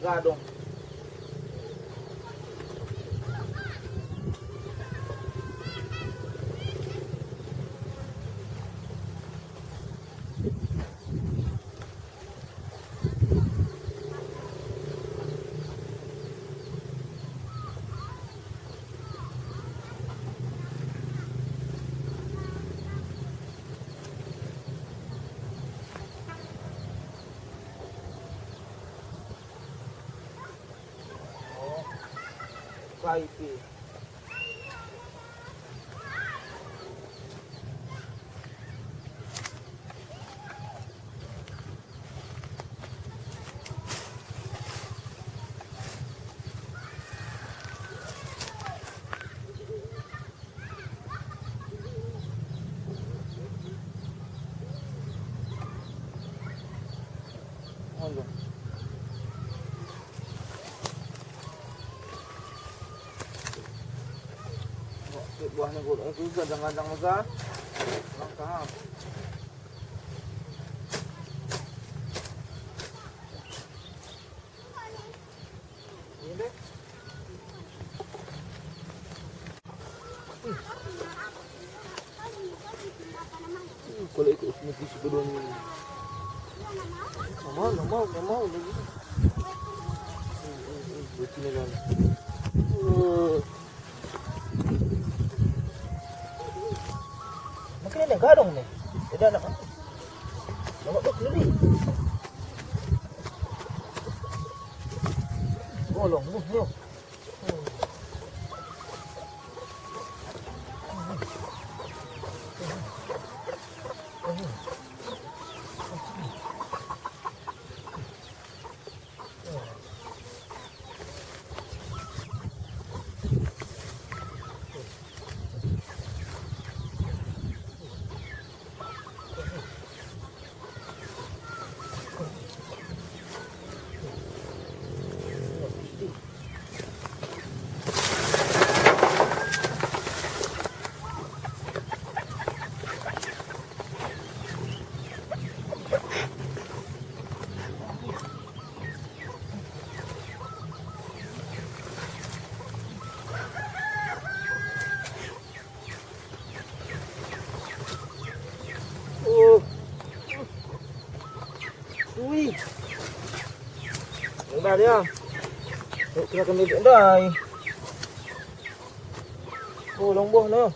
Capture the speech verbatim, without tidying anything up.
Gadong. Oh, kai pe. Buahna godang itu gadang-gadang mega. Langkah. Ini deh. Kalau itu usni isi gedung. Normal, normal, normal lagi. Begini kan. Eh. Mungkin ini gadong nih. Jadi anak apa? Nomor tuh lili. Golong, nuh, nuh. Oh. Ui. Udah dia. Yuk, kita kena duduk ndai. Oh, long boh no.